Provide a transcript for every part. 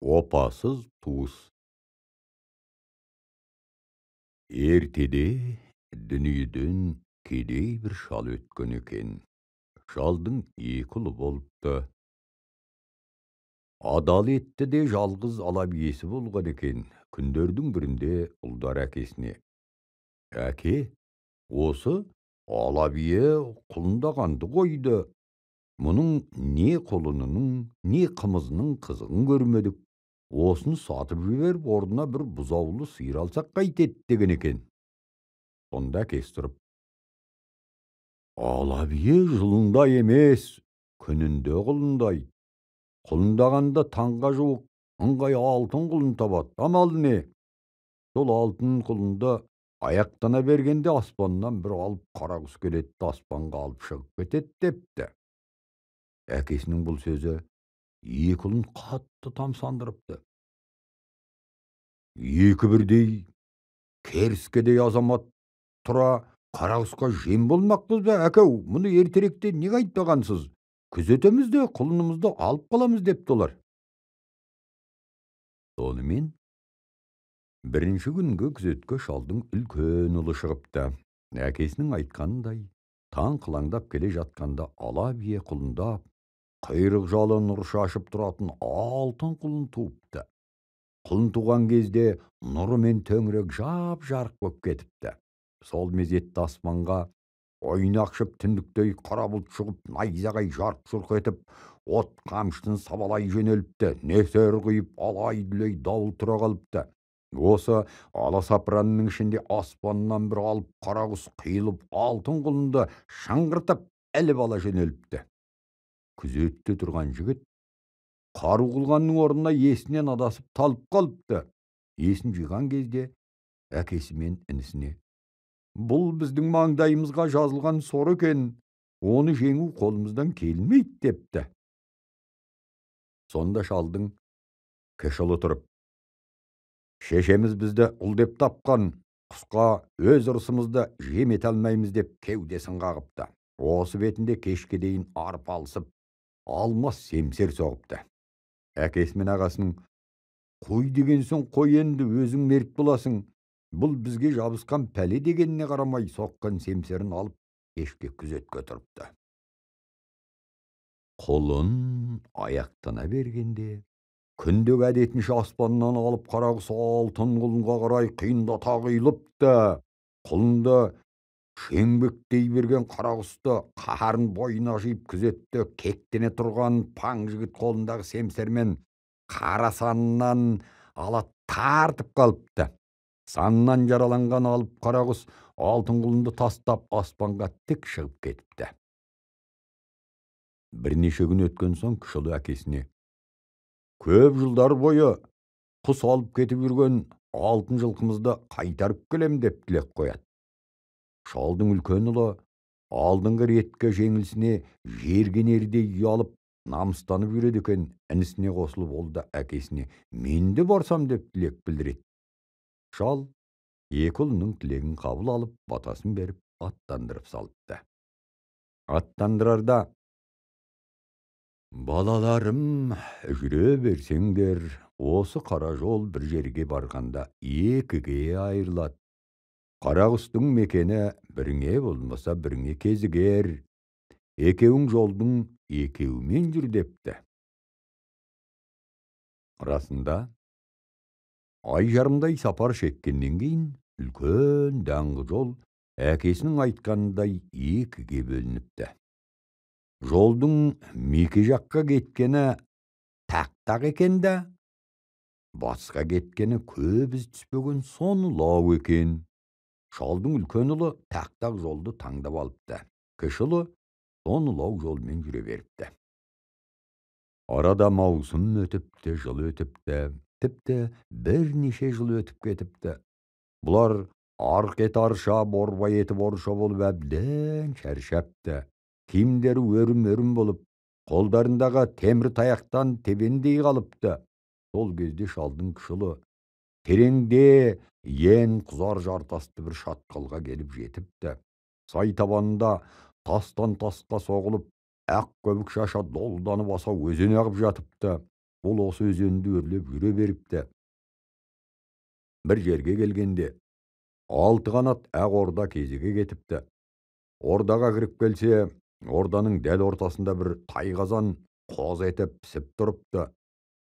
Опасыз туыс. Ертеде дүниеден кедей бір шал өткен екен. Шалдың екі ұлы болыпты. Адал етті де жалғыз ала биесі болған екен. Күндердің бірінде ұлдар әкесіне: «Әке, осы ала бие құлындағанды қойды. Мұның не құлынының, не қымызының қызығын көрмедік. Осыны сатып жіберіп, орнына бір бұзаулы сиыр алсақ қайтеді», деген екен. Сонда әкесі тұрып: «Ала бие жылында емес, күнінде құлындайды. Құлындағанда таңға жуық ыңғай алтын құлын табады. Амалы не? Сол алтын құлынды аяқтана бергенде аспаннан бір алып қара құс келеді, аспанға алып шығып кетеді», депті. Әкесінің бұл сөзі екі ұлын қатты тамсандырыпты. Екі бірдей керіскедей азамат тұра қара құсқа жем болмақпыз ба, әкеу? Мұны ертеректе неге айтпағансыз? Күзетеміз де құлынымызды алып қаламыз, депті олар. Сонымен бірінші күнгі күзетке шалдың үлкен ұлы шығыпты. Әкесінің айтқанындай, таң қылаңдап келе жатқанда ала бие құлындап, құйрық жалы нұр шашып тұратын алтын құлын туыпты. Құлын туған кезде нұрымен төңірек жап-жарық боп кетіпті. Сол мезетте аспанға ойнақшып түндіктей қара бұлт шығып, найзағай жарқ-жұрқ етіп, от қамшысын сабалай жөнеліпті. Нөсер құйып, алай-дүлей дауыл тұра қалыпты. Осы аласапыранның ішінде аспаннан бір алып қара құс қиылып, алтын құлынды шыңғыртып іліп ала жөнеліпті. Күзетте тұрған жігіт қару қылғанның орнына есінен адасып талып қалыпты. Есін жиған кезде әкесі мен інісіне: «Бұл біздің маңдайымызға жазылған сор екен, оны жеңу қолымыздан келмейді», депті. Сонда шалдың кіші ұлы тұрып: «Шешеміз бізді ұл деп тапқан, құсқа өз ырысымызды жем ете алмаймыз», деп кеудесін қағыпты. Осы бетінде кешке дейін арпалысып, алмас семсер соғыпты. Әкесі мен ағасының: «Қой деген соң қой, енді өзің мерт боласың, бұл бізге жабысқан пәле», дегеніне қарамай, соққан семсерін алып кешке күзетке тұрыпты. Құлын аяқтана бергенде күндегі әдетінше аспаннан алып қара құс алтын құлынға қарай қиындата құйылыпты. Құлынды шеңбектей берген қара құсты қаһарын бойына жиып, күзетті кектене тұрған паң жігіт қолындағы семсермен қара санынан ала тартып қалыпты. Саннан жараланған алып қара құс алтын құлынды тастап аспанға тік шығып кетіпті. Бірнеше күн өткен соң кіші ұлы әкесіне: «Көп жылдар бойы құс алып кетіп жүрген алтын жылқымызды қайтарып келем», деп тілек қояды. Шалдың үлкен ұлы алдыңғы реткі жеңілісіне жергенердей ұялып, намыстанып жүреді екен. Інісіне қосылып, ол да әкесіне: «Мен де барсам», деп тілек білдіреді. Шал екі ұлының тілегін қабыл алып, батасын беріп, аттандырып салыпты. Аттандырарда: «Балаларым, жүре берсеңдер, осы қара жол бір жерге барғанда екіге айырылады. Қара құстың мекені біріңе болмаса біріңе кезігер. Екеуің жолдың екеуімен жүр», депті. Расында, ай жарымдай сапар шеккеннен кейін үлкен даңғы жол әкесінің айтқанындай екіге бөлініпті. Жолдың меке жаққа кеткені тақтақ екен де, батысқа кеткені көп із түспеген сонылау екен. Шалдың үлкен ұлы тақтақ жолды таңдап алыпты. Кіші ұлы сонылау жолмен жүре беріпті. Арада маусым өтіпті, жыл өтіпті, тіпті бірнеше жыл өтіп кетіпті. Бұлар арқ еті арша, борбай еті борша болып әбден шаршапты. Киімдері өрім-өрім болып, қолдарындағы темір таяқтан тебендей қалыпты. Сол кезде шалдың кіші ұлы тереңде ен құзар жартасты бір шатқалға келіп жетіпті. Сай табанында тастан тасқа соғылып, ақ көбік шаша долданып аса өзен ағып жатыпты. Ол осы өзенді өрлеп жүре беріпті. Бір жерге келгенде алты қанат ақ орда кезеге кетіпті. Ордаға кіріп келсе, орданың дәл ортасында бір тайқазан қоз етіп пісіп тұрыпты.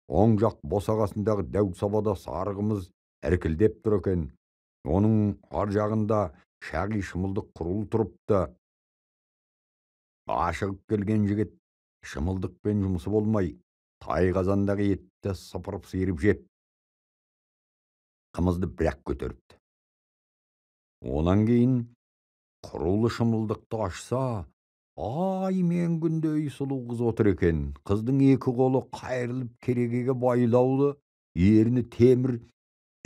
Оң жақ босағасындағы дәу сабада сары қымыз іркілдеп тұр екен. Оның ар жағында шағи шымылдық құрулы тұрыпты. Ашығып келген жігіт шымылдықпен жұмысы болмай, тайқазандағы етті сыпырып сиырып жеп, қымызды бір-ақ көтеріпті. Онан кейін құрулы шымылдықты ашса, ай мен күндей сұлу қыз отыр екен. Қыздың екі қолы қайырылып керегеге байлаулы, ерні темір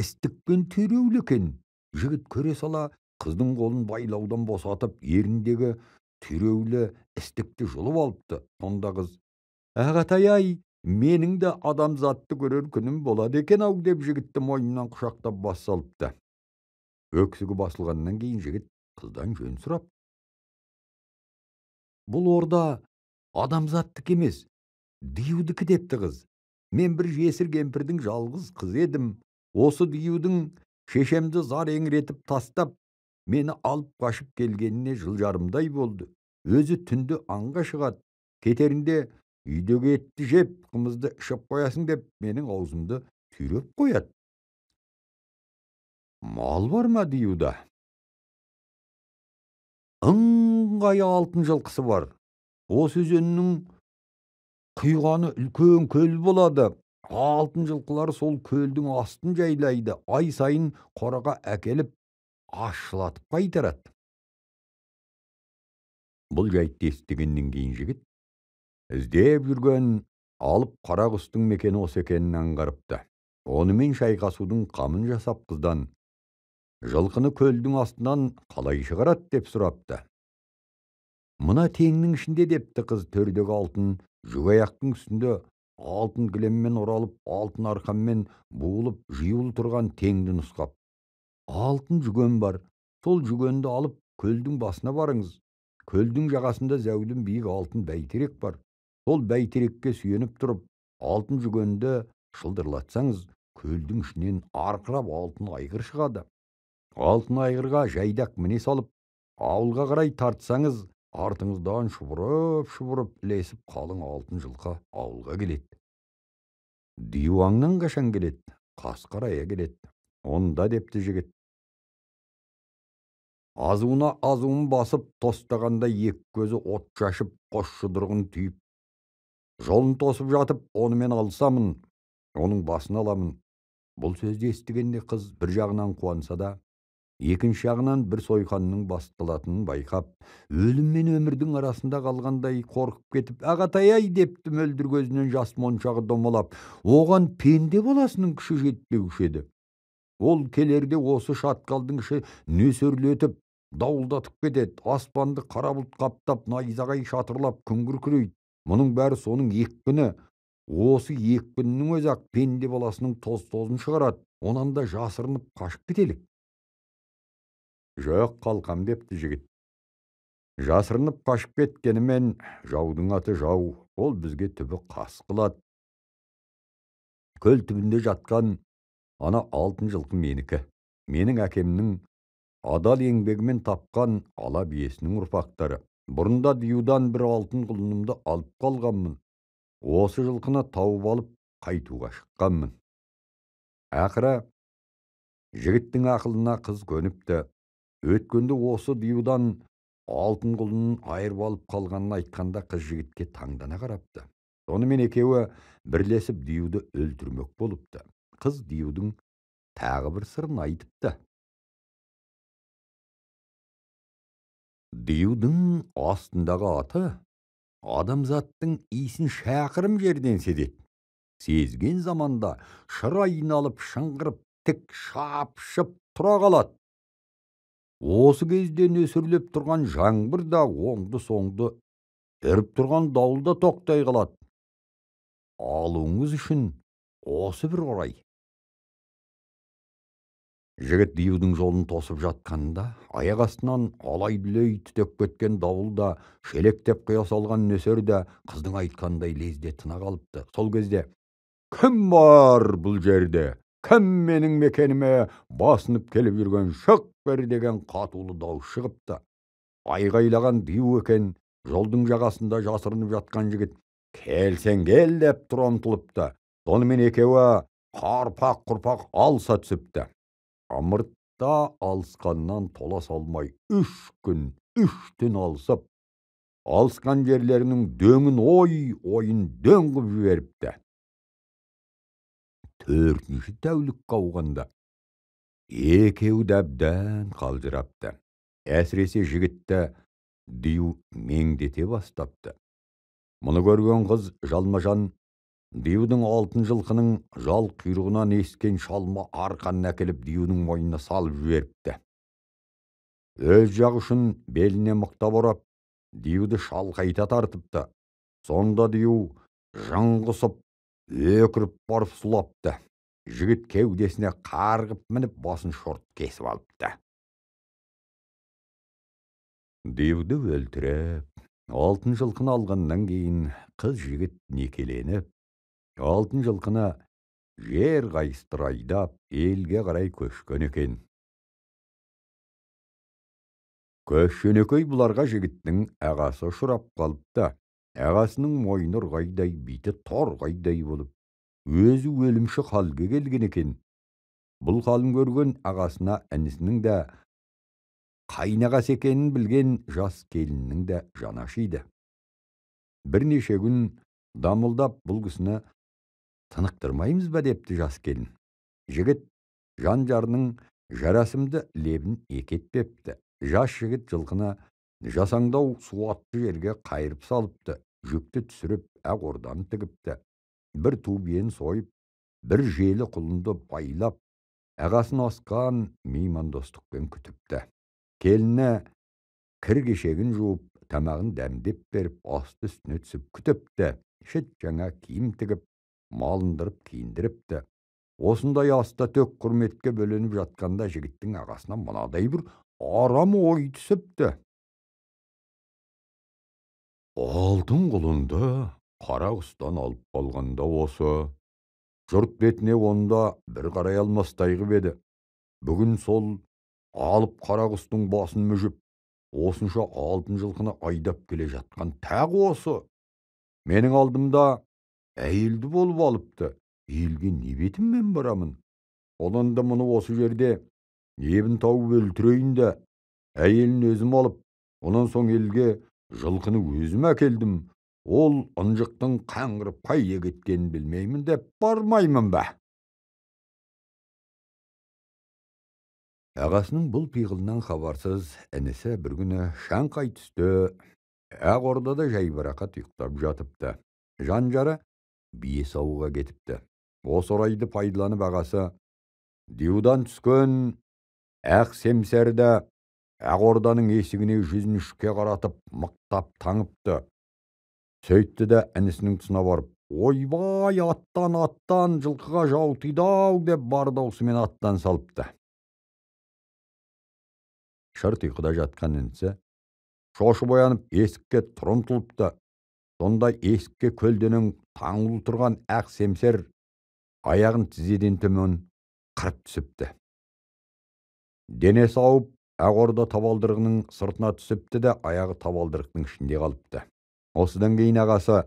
істікпен түйреулі екен. Жігіт көре сала қыздың қолын байлаудан босатып, еріндегі түйреулі істікті жұлып алыпты. Сонда қыз: «Ағатай-ай, менің де адамзатты көрер күнім болады екен-ау», деп жігітті мойнынан құшақтап бас салыпты. Өксігі басылғаннан кейін жігіт қыздан жөн сұрап, «Бұл орда адамзаттікі емес, диюдікі», депті қыз. «Мен бір жесір кемпірдің жалғыз қызы едім. Осы диюдың шешемді зар еңіретіп тастап, мені алып қашып келгеніне жыл жарымдай болды. Өзі түнде аңға шығады. Кетерінде үйдегі етті жеп, қымызды ішіп қоясың деп менің аузымды түйреп қояды». «Мал бар ма диюда?» «Ыңғай алтын жылқысы бар. Осы өзеннің құйғаны үлкен көл болады. Алтын жылқылар сол көлдің астын жайлайды. Ай сайын қораға әкеліп ашылатып қайтарады». Бұл жайтты естігеннен кейін жігіт іздеп жүрген алып қара құстың мекені осы екенін аңғарыпты. Онымен шайқасудың қамын жасап қыздан: «Жылқыны көлдің астынан қалай шығарады?» деп сұрапты. «Мына теңнің ішінде», депті қыз. Төрдегі алтын жүгаяқтың үстінде алтын кілеммен оралып, алтын арқанмен буылып жиюлы тұрған теңді нұсқап, «Алтын жүген бар. Сол жүгенді алып көлдің басына барыңыз. Көлдің жағасында зәулім биік алтын бәйтерек бар. Сол бәйтерекке сүйеніп тұрып, алтын жүгенді шылдырлатсаңыз, көлдің ішінен арқырап алтын айғыр шығады. Алтын айғырға жайдақ міне салып, ауылға қарай тартсаңыз, артыңыздан шұбырып-шұбырып ілесіп қалың алтын жылқы ауылға келеді». «Дию аңнан қашан келеді?» «Қас қарая келеді». «Онда», депті жігіт, азуына азуын басып, тостағанда екі көзі от шашып, қос жұдырығын түйіп, жолын тосып жатып, онымен алысамын, оның басын аламын». Бұл сөзді естігенде қыз бір жағынан қуанса да, екінші жағынан бір сойқанның басталатынын байқап, өлім мен өмірдің арасында қалғандай қорқып кетіп, «Ағатай-ай», депті мөлдір көзінен жас моншағы домалап, «оған пенде баласының күші жетпеуші еді. Ол келерде осы шатқалдың іші нөсерлетіп, дауылдатып кетеді, аспанды қара бұлт қаптап, найзағай шатырлап, күн күркірейді. Мұның бәрі соның екпіні. Осы екпіннің өзі-ақ пенде баласының тоз-тозын шығарады. Онан да жасырынып қашып кетелік». «Жоқ, қалқам», депті жігіт. «Жасырынып қашып кеткенімен жаудың аты жау, ол бізге түбі қас қылады. Көл түбінде жатқан ана алтын жылқы менікі. Менің әкемнің адал еңбегімен тапқан ала биесінің ұрпақтары. Бұрында диюдан бір алтын құлынымды алып қалғанмын. Осы жылқыны тауып алып қайтуға шыққанмын». Ақыры жігіттің ақылына қыз көніпті. Өткенде осы диюдан алтын құлынын айырып алып қалғанын айтқанда қыз жігітке таңдана қарапты. Сонымен екеуі бірлесіп диюды өлтірмек болыпты. Қыз диюдың тағы бір сырын айтыпты. Диюдың астындағы аты адамзаттың иісін шақырым жерден сезеді. Сезген заманда шыр айналып шыңғырып тік шапшып тұра қалады. Осы кезде нөсерлеп тұрған жаңбыр да оңды-соңды үріп тұрған дауыл да тоқтай қалады. Алуыңыз үшін осы бір орай. Жігіт диюдың жолын тосып жатқанда, аяқ астынан алай-дүлей түтеп кеткен дауыл да, шелектеп құя салған нөсер де қыздың айтқандай лезде тына қалыпты. Сол кезде Кім бар бұл жерде? Кім менің мекеніме басынып келіп жүрген, шық бері деген қатулы дауыс шығыпты. Айғайлаған дию екен, жолдың жағасында жасырынып жатқан жігіт келсең кел деп тұра ұмтылыпты. Сонымен екеуі қарпақ-құрпақ алыса түсіпті. Ымыртта алысқаннан толас алмай 3 күн, 3 түн алысып, алысқан жерлерінің дөңін ой, ойын дөң қып жіберіпті. 4-ші тәулік қауғанда екеуі де әбден қалжырапты. Әсіресе жігітті дию меңдете бастапты. Мұны көрген қыз жалма-жан диюдың алтын жылқының жал құйрығынан ескен шалма арқанын әкеліп диюдың мойнына салып жіберіпті. Өз жағы үшін беліне мықтап орап, диюді шалқайта тартыпты. Сонда дию жыңғысып, өкіріп барып сұлапты. Жігіт кеудесіне қарғып мініп, басын шорт кесіп алыпты. Диюді өлтіріп, алтын жылқыны алғаннан кейін қыз жігіт некеленіп, алтын жылқыны жер қайыстыра айдап, елге қарай көшкен екен. Көшенекей бұларға жігіттің ағасы ұшырап қалыпты. Ағасының мойны ырғайдай, беті торғайдай болып, өзі өлімші халге келген екен. Бұл халін көрген ағасына інісінің де қайнағасы екенін білген жас келіннің де жаны ашиды. Бірнеше күн дамылдап бұл кісіні тынықтырмаймыз ба депті жас келін. Жігіт жан жарының жарасымды лебін екі етпепті. Жас жігіт жылқыны жасаңдау суатты жерге қайырып салыпты, жүкті түсіріп ақ орданы тігіпті. Бір ту биені сойып, бір желі құлынды байлап, ағасын асқан меймандостықпен күтіпті. Келіні кір кешегін жуып, тамағын дәмдеп беріп, асты үстіне түсіп күтіпті. Шыт жаңа киім тігіп, малындырып киіндіріпті. Осындай аста төк құрметке бөленіп жатқанда жігіттің ағасына мынадай бір арам ой түсіпті. Алтын құлынды қара құстан алып қалғанда осы. Жұрт бетіне онда бір қарай алмастай қып еді. Бүгін сол алып қара құстың басын мүжіп, осынша алтын жылқыны айдап келе жатқан тағы осы. Менің алдымда әйелді болып алыпты. Елге не бетіммен барамын? Одан да мұны осы жерде ебін тауып өлтірейін де, әйелін өзім алып, онан соң елге жылқыны өзім әкелдім. Ол ынжықтың қаңғырып қайда кеткенін білмеймін деп бармаймын ба? Ағасының бұл пиғылынан хабарсыз інісі бір күні шаңқай түсті ақ ордада жайбарақат ұйықтап жатыпты. Жан жары бие саууға кетіпті. Осы орайды пайдаланып ағасы диюдан түскен ақ семсерді ақ орданың есігіне жүзін үшке қаратып мықтап таңыпты. Сөйтті де інісінің тұсына барып, ойбай, аттан, аттан, жылқыға жау тиді-ау деп бар даусымен аттан салыпты. Шырт ұйқыда жатқан інісі шошып оянып есікке тұр ұмтылыпты. Сонда есікке көлденең таңулы тұрған ақ семсер аяғын тізеден төмен қырып түсіпті. Денесі ауып, ақ орда табалдырығының сыртына түсіпті де, аяғы табалдырықтың ішінде қалыпты. Осыдан кейін ағасы,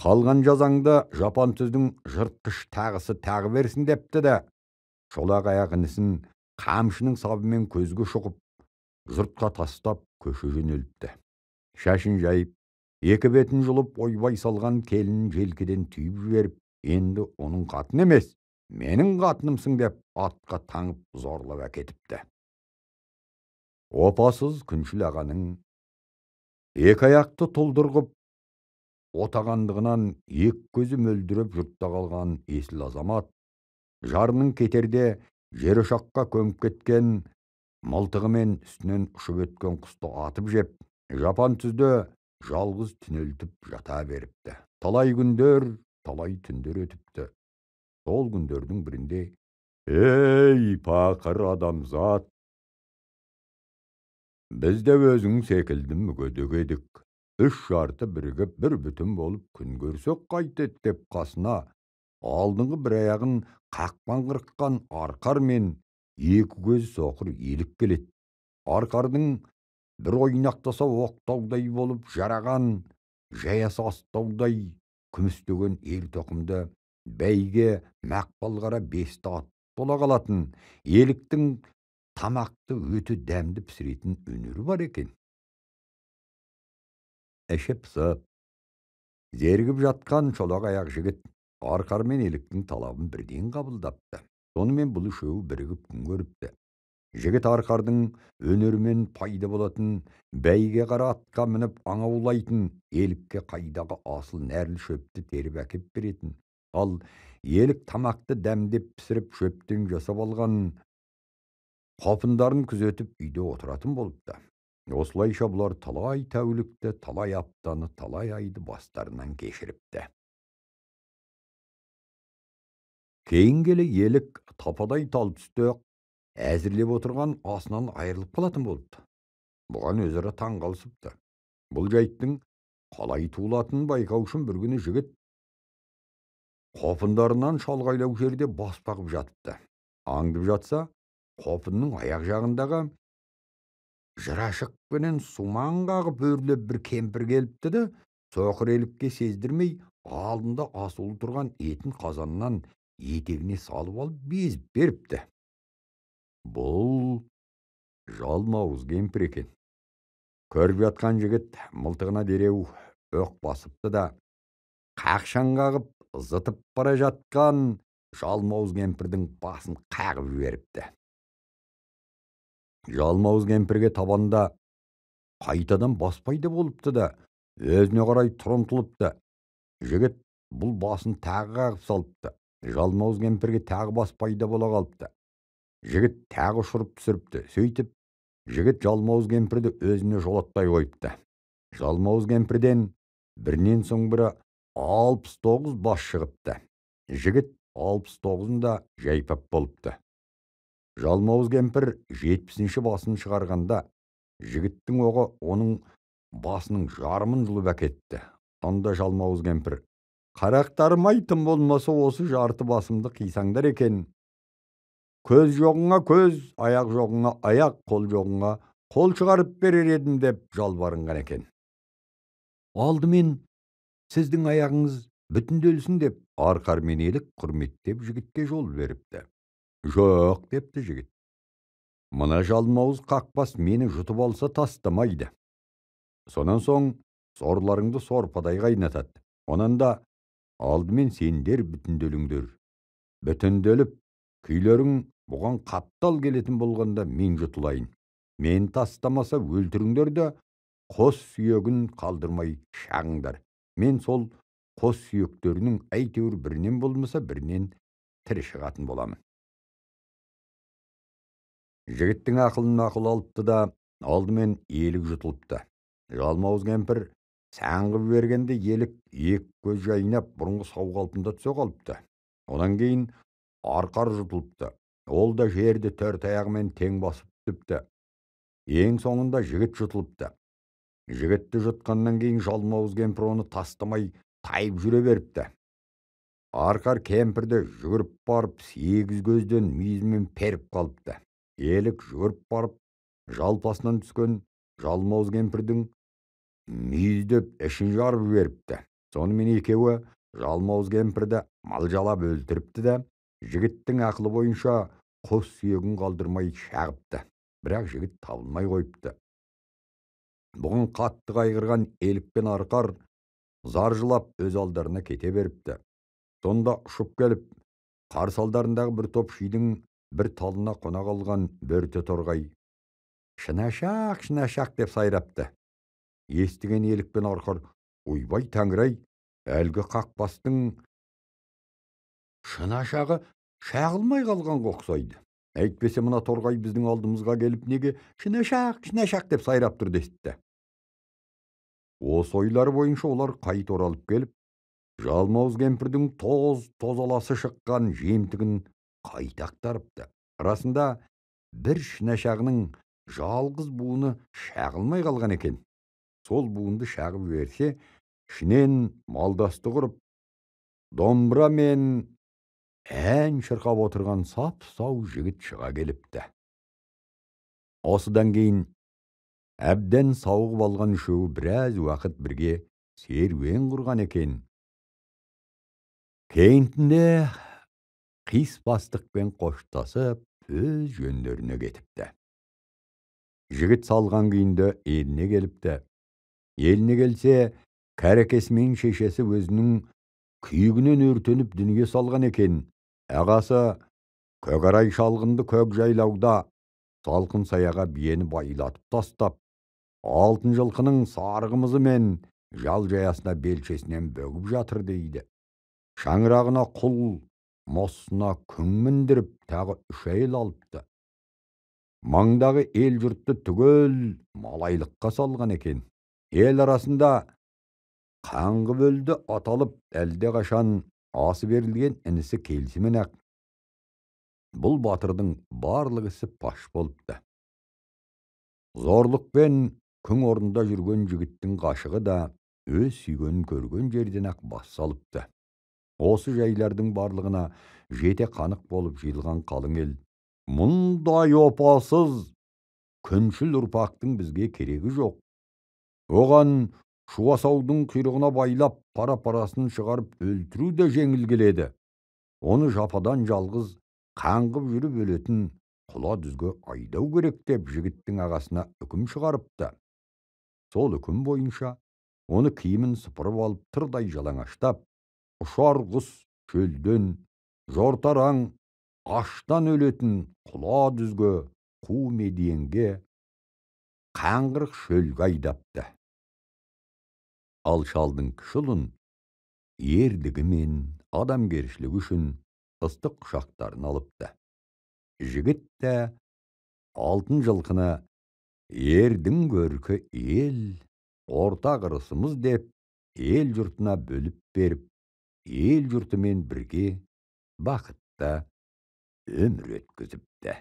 қалған жазаңды жапан түздің жыртқыш тағысы тағы берсін депті де, шолақ аяқ інісін қамшының сабымен көзге шоқып, жұртқа тастап көше жөнеліпті. Шашын жайып, екі бетін жұлып ойбай салған келінін желкеден түйіп жіберіп, енді оның қатыны емес, менің қатынымсың деп атқа таңып зорлап әкетіпті. Опасыз күншіл ағаның екі аяқты тұлдырғып, отағандығынан екі көзі мөлдіреп жұртта қалған есіл азамат, жарының кетерде жер ошаққа көміп кеткен мылтығымен үстінен ұшып өткен құсты атып жеп, жапан түзде жалғыз түнелтіп жата беріпті. Талай күндер, талай түндер өтіпті. Сол күндердің бірінде, ей, пақыр адамзат, біз де өзің секілді мүгедек едік. Үш жарты бірігіп, бір бүтін болып күн көрсек қайтеді деп қасына Алдыңғы бір аяғын қақпан қырыққан арқар мен екі көзі соқыр елік келеді. Арқардың бір ойнақтаса оқтаудай болып жараған, жаясы астаудай күмістеген ел тоқымды бәйге мақпал қара бесті ат бола қалатын. Еліктің тамақты өте дәмді пісіретін өнері бар екен. Іші пысып, зерігіп жатқан шолақ аяқ жігіт арқар мен еліктің талабын бірден қабылдапты. Сонымен бұл үшеуі бірігіп күн көріпті. Жігіт арқардың өнерімен пайда болатын, бәйге қара атқа мініп аң аулайтын, елікке қайдағы асыл нәрлі шөпті теріп әкеп беретін. Ал елік тамақты дәмдеп пісіріп шөптен жасап алған қопындарын күзетіп үйде отыратын болыпты. Осылайша бұлар талай тәулікті, талай аптаны, талай айды бастарынан кешіріпті. Кейін келе елік тападай тал түсте әзірлеп отырған асынан айырылып қалатын болыпты. Бұған өзара таң қалысыпты. Бұл жайттың қалай туылатынын байқау үшін бір күні жігіт қопындарынан шалғайлау жерде бас бағып жатыпты. Аңдып жатса, қопынның аяқ жағындағы жырашықпенен сумаң қағып өрлеп бір кемпір келіпті де, соқыр елікке сездірмей алдында асулы тұрған етін қазаннан етегіне салып алып безіп беріпті. Бұл жалмауыз кемпір екен. Көріп жатқан жігіт мылтығына дереу оқ басыпты да, қақшаң қағып зытып бара жатқан жалмауыз кемпірдің басын қағып жіберіпті. Жалмауыз кемпірге табанда қайтадан бас пайда болыпты да, өзіне қарай ұмтылыпты. Жігіт бұл басын тағы қағып салыпты. Жалмауыз кемпірге тағы бас пайда бола қалыпты. Жігіт тағы ұшырып түсіріпті. Сөйтіп, жігіт жалмауыз кемпірді өзіне жолатпай қойыпты. Жалмауыз кемпірден бірінен соң бірі 69 бас шығыпты. Жігіт 69-ын да жайпап болыпты. Жалмауыз кемпір 70-ші басын шығарғанда, жігіттің оғы оның басының жарымын жұлып әкетті. Сонда жалмауыз кемпір: «Қарақтарым ай, тым болмаса осы жарты басымды қисаңдар екен. Көз жоғыңа көз, аяқ жоғыңа аяқ, қол жоғыңа қол шығарып берер едім» деп жалбарынған екен. Алдымен сіздің аяғыңыз бүтінделсін деп арқар мен елік құрметтеп жігітке жол беріпті. Жоқ, депті жігіт. Мына жалмауыз қақпас мені жұтып алса тастамайды. Сонан соң сорларыңды сорпадай қайнатады. Онан да алдымен сендер бүтінделіңдер. Бүтінделіп, күйлерің бұған қаптал келетін болғанда мен жұтылайын. Мен тастамаса өлтіріңдер де, қос сүйегін қалдырмай шағыңдар. Мен сол қос сүйектерінің әйтеуір бірінен болмаса бірінен тірі шығатын боламын. Жігіттің ақылын мақұл алыпты да, алдымен елік жұтылыпты. Жалмауыз кемпір саңғып бергенде елік екі көз жайнап бұрынғы сау қалпында түсе қалыпты. Онан кейін арқар жұтылыпты. Ол да жерді төрт аяғымен тең басып түсіпті. Ең соңында жігіт жұтылыпты. Жігітті жұтқаннан кейін жалмауыз кемпір оны тастамай тайып жүре беріпті. Арқар кемпірді жүгіріп барып 8 көзден мүйізімен періп қалыпты. Елік жүгіріп барып жалпасынан түскен жалмауыз кемпірдің мүйіздеп ішін жарып жіберіпті. Сонымен екеуі жалмауыз кемпірді малжалап өлтіріпті де, жігіттің ақылы бойынша қос сүйегін қалдырмай шағыпты. Бірақ жігіт табылмай қойыпты. Бұған қатты қайғырған елік пен арқар зар жылап өз алдарына кете беріпті. Сонда ұшып келіп, қарсы алдарындағы бір топ шидің бір талына қона қалған бөрте торғай «Шынашақ, шынашақ» деп сайрапты. Естіген елік пен арқар: «Ойбай тәңір-ай, әлгі қақпастың шынашағы шағылмай қалғанға ұқсайды. Әйтпесе мына торғай біздің алдымызға келіп неге шынашақ, шынашақ деп сайрап тұр» десті. Осы ойлары бойынша олар қайта оралып келіп, жалмауыз кемпірдің тоз-тозаласы шыққан жемтігін қайта ақтарыпты. Расында бір шынашағының жалғыз буыны шағылмай қалған екен. Сол буынды шағып берсе, ішінен малдасты құрып, домбыра мен ән шырқап отырған сап-сау жігіт шыға келіпті. Осыдан кейін әбден сауығып алған үшеуі біраз уақыт бірге серуен құрған екен. Кейінтінде қиспастықпен қоштасып, өз жөндеріне кетіпті. Жігіт салған күйінде еліне келіпті. Еліне келсе, кәрі мен шешесі өзінің күйігінен өртеніп дүние салған екен. Ағасы Көкарай шалғынды көк жайлауда салқын саяға биені байлатып тастап, алтын жылқының сары қымызы мен жал жаясына белшесінен бөгіп жатыр дейді. Шаңырағына құл, мосына күң міндіріп, тағы үш әйел алыпты. Маңдағы ел жұртты түгел малайлыққа салған екен. Ел арасында қаңғып өлді аталып, әлде қашан асы берілген інісі келісімен-ақ бұл батырдың барлық ісі паш болыпты. Зорлықпен күң орнында жүрген жігіттің ғашығы да өз сүйгенін көрген жерден-ақ бас салыпты. Осы жайлардың барлығына жете қанық болып жиылған қалың ел, мұндай опасыз күншіл ұрпақтың бізге керегі жоқ. Оған шуасаудың құйрығына байлап, пара-парасын шығарып өлтіру де жеңіл келеді. Оны жападан жалғыз қаңғып жүріп өлетін құла дүзге айдау керек деп жігіттің ағасына үкім шығарыпты. Сол үкім бойынша оны киімін сыпырып алып тырдай жалаңаштап, ұшар құс шөлден, жортар аң аштан өлетін құла дүзге, қу медиенге, қаңғырық шөлге айдапты. Ал шалдың кіші ұлын ерлігі мен адамгершілігі үшін ыстық құшақтарын алыпты. Жігіт те алтын жылқыны ердің көркі ел, ортақ ырысымыз деп ел жұртына бөліп беріп, ел жұртымен бірге бақытта өмір өткізіпті.